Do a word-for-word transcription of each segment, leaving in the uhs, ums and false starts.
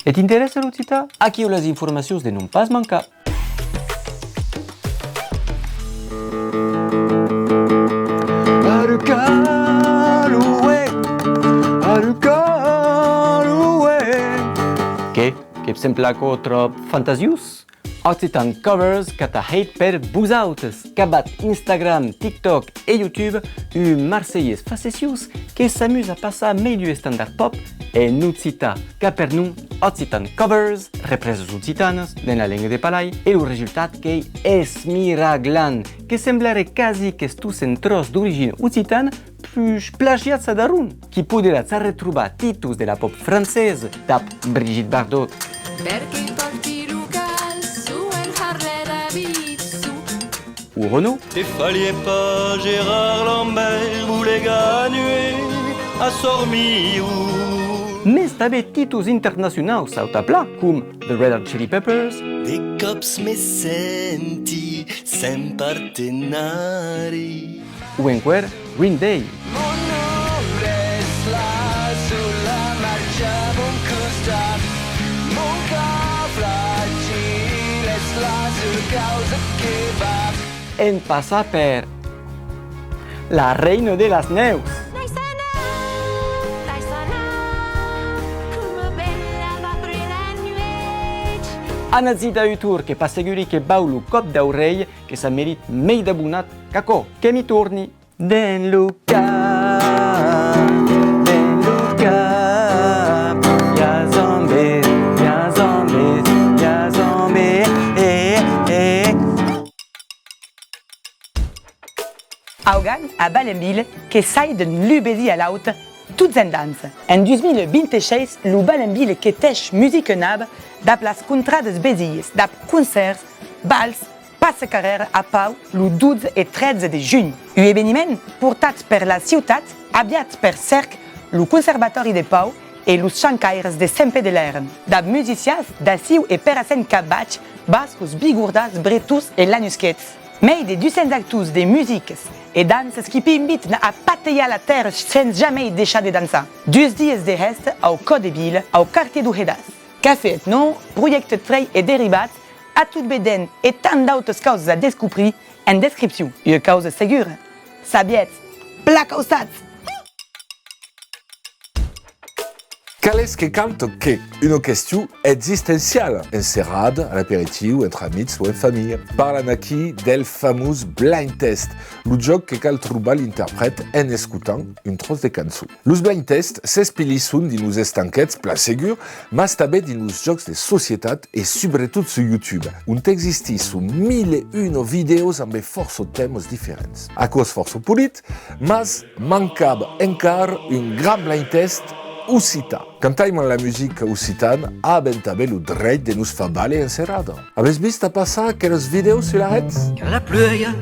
E t'interèssa l'occitan? Aquiu las informacions de non pas mancar. Arucalo, uè, arucalo, uè. Qué? Que'vs sembla aquò tròp fantasiós? Occitan Covers qu'a hèit per vosautes. Capvath Instagram, TikTok e YouTube, un marselhés faceciós que s'amusa a passar mei d'un estandard pop en occitan, qu'a per nom Occitan Covers, represas occitanas dens la lenga de palai, e lo resultat qu'ei esmiraglant, que semblaré quasi qu'estossen tròç d'origina occitana, puish plagiats a daron. Qu'i poderatz arretrobar títols de la pop francesa dab Brigitte Bardot. Perqué pòrti lo calçon en harlèr d'abitson? O Renaud. Te faliá pas Gérard Lambert, voler gagner a Sormiu. Mes tanben títols internacionaus, sauta plan, com The Red Hot Chili Peppers. De còps me senti sens partenari. O enqüèr Green Day. Mon ombre es la sola marcha a mon costat. Mon còr fragil es la sola causa que bat. En passar per la reina de las nèus. Anatz-i dar un torn, que pas seguri que vau lo còp d'aurelha, que s'a merit mei d'abonats qu'aquò. Que m'i torni. Dens lo cap, dens lo cap, i a zòmbis, i a zòmbis, i a zòmbis, eh, eh. Augan, a Balenville, que saiden lu vesin a l'aute, tots en dança. En dus mila vint-e-sheis, lo Balenville que tèish musica nava dab las contradas vesias, dab concèrts, bals, passacarrèra a Pau lo dotze e tretze de junh. Un eveniment portat per la ciutat, aviat per cerc lo Conservatòri de Pau e los Chancaires de Sent Pè de Lèrm, dab musicians d'aciu e per acen capvatz, bascos, bigordans, bretons e lanusquets. Mei de dus cents actors de musicas e danças qui p'invitan a patejar la tèrra sens jamei deishar de dançar. Dus dias de hèsta au còr de vila, au quartièr deu Hedàs. Cafè Etno, Projècte Trei e derivats, a tot vedent e tant d'autas causas a descobrir en descripcion. Ua causa segura, sabietz, plan cauçats! Qual es que canta qué? Una question existenciala, en serada, a l'aperitiu, entre amics o en familha. Parlam aquí del famós blind test, lo jòc que cal trobar l'interprèt en escotant un tròç de cançon. Los blind tests s'espilisson dins los estanquets, plan segur, mas tanben dins los jòcs de societat e subretot sus YouTube, ont existisson mil e una vidèos ambe fòrça tèmas diferents. Aquò's fòrça polit, mas mancava encara un grand blind test occitan. Quand aimam la musica occitana, avèm tanben lo dreit de nos far valer en serada. Avètz vist a passar aquelas vidèos sus la ret? Quand la pluèja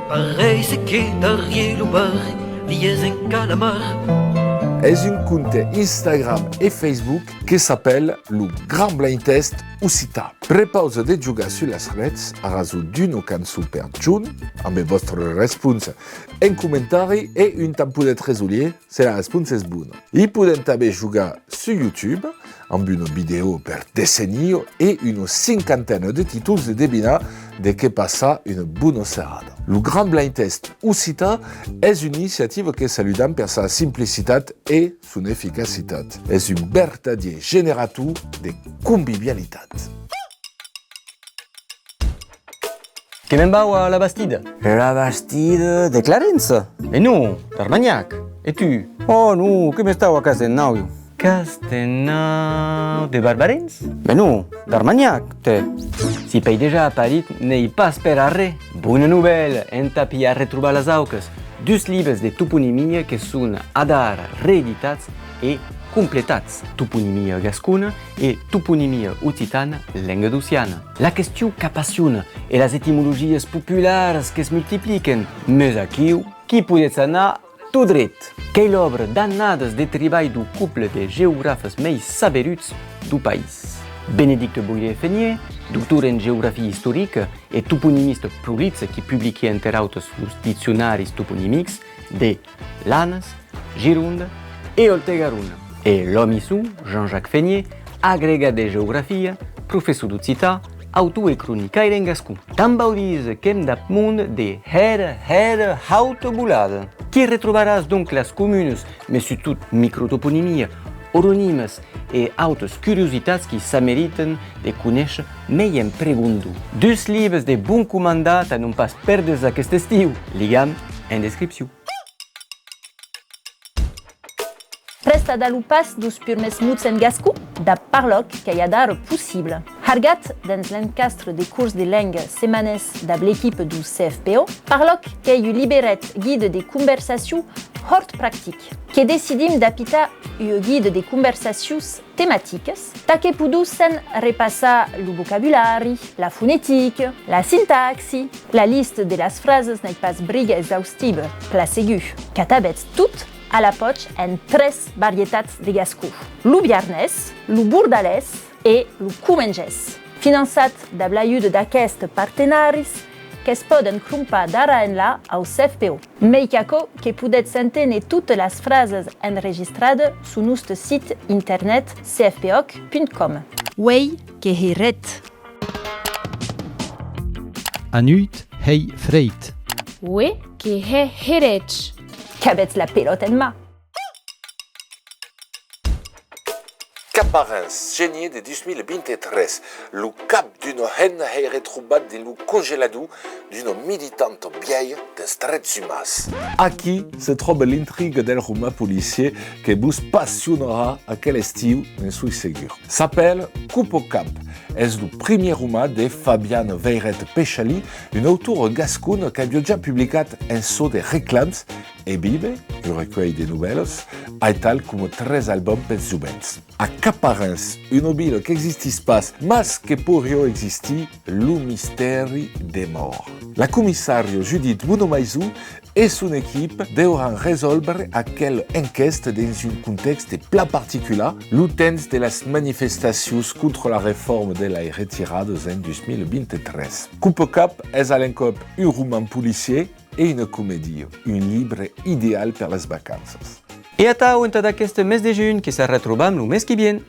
pareisse que darrièr lo barri vies un calamar. Es un compte Instagram e Facebook que s'apèla lo Grand Blind Test Occitan. Prepausa de jogar sus las rets a rason d'una cançon per jorn, ambe vòstra responsa en comentari e un tant podetz resónher se la responsa es bona. I podèm tanben jogar sus YouTube, amb una vidèo per decennia e una cinquantena de títols de devinar de qué passar una bona serada. Lo Grand Blind Test Occitan es una iniciativa que saludam per sa simplicitat e son eficacitat. Es un vertadièr generator de convivialitat. Que me'n vau a la Bastida. La Bastida de Clarença? E non, d'Armanhac. E tu? Oh non, que m'estau a Castenau. Castenau de Barbarens? Mès non, d'Armanhac, tè. Si pèi dejà a París, n'ei pas per arré. Bona novèla, entà p'i arretrobar las aucas. Dus libes de toponimia que son adara reeditats e completats, Toponimia gascona e Toponimia occitana lengadociana. La question qu'apassiona e las etimologias popularas que's multipliquen, mes aquiu, qu'i podetz anar tot dret. Qu'ei l'òbra d'annadas de tribalh deu coble de geografes mei saberuts deu país. Bénédicte Boyer-Fénié, doctor en geografia istorica e toponimista prolixa qui publiquèt, enter autas, los diccionaris toponimics de Lanas, Gironda e Òlt e Garona. E l'òmi son, Jean-Jacques Fénié, Agregat de geografia, professor d'occitan, autor e cronicaire en gascon. Tanben vau díser qu'èm dab monde de hèra, hèra hauta volada. Qu'i retrobaràs donc las comunas, mes sustot microtoponimia, oronimas e autas curiositats qui s'ameritan de conéisher mei en pregondor. Dus libes de bon comandar tà non pas pèrde's aqueste estiu, ligam en descripcion. Prèst a dar lo pas deus purmèrs mots en gascon? Dab Parlòc qu'ei adara possible. Hargat dens l'encastre de cors de lenga setmanèrs dab l'equipa deu C F P O, Parlòc qu'ei un liberet guide de conversacion hòrt practic. Que decidim d'apitar ua guide de conversacions tematicas, tà que podossen repassar lo vocabulari, la fonetica, la sintaxi. La lista de las frasas n'ei pas briga exaustiva, plan segur. Qu'at avètz tot a la pòcha en tres varietats de gascon: lo biarnés, lo bordalés e lo comengés. Finançat dab l'ajuda d'aquestes partenaris, que's pòden crompar d'ara enlà au C F P O. Mei qu'aquò, que podètz enténer totas las frasas enregistradas suu noste sit internet C F P O C punt com. Uei que hè hred. Anuit hèi freid. Uei que hè heretz. Qu'avètz la pelòta en man. Caparens, genièr de dus mila vint-e-tres, lo cap d'una hemna hèi retrobat dins lo congelador d'una militanta vielha dels drets umans. Aquí se tròba l'intriga del roman policièr que vos passionarà aquel estiu, ne soi segur. S'apèla Copacap. Es lo primièr roman de Fabiana Veiret Pechalí, una autora gascona qu'aviá ja publicat En çò de reclams e Bibe, un recuelh de novèlas, aital coma tres albums pels jovents. Acaparens, una vila qu'existís pas, mas que poiriá existir, lo mistèri demòra. La comissària Judith Bonomaison e son equipa deuràn resòlvre aquela enquèsta dins un contèxte plan particular, lo temps de las manifestacions contra la reforma de las retiradas en dus mila vint-e-tres. Copacap es a l'encòp un roman policièr e una comedia, un libre ideal per las vacanças. E atau entad aqueste mes de junh, que s'arretrobam lo mes qui vien.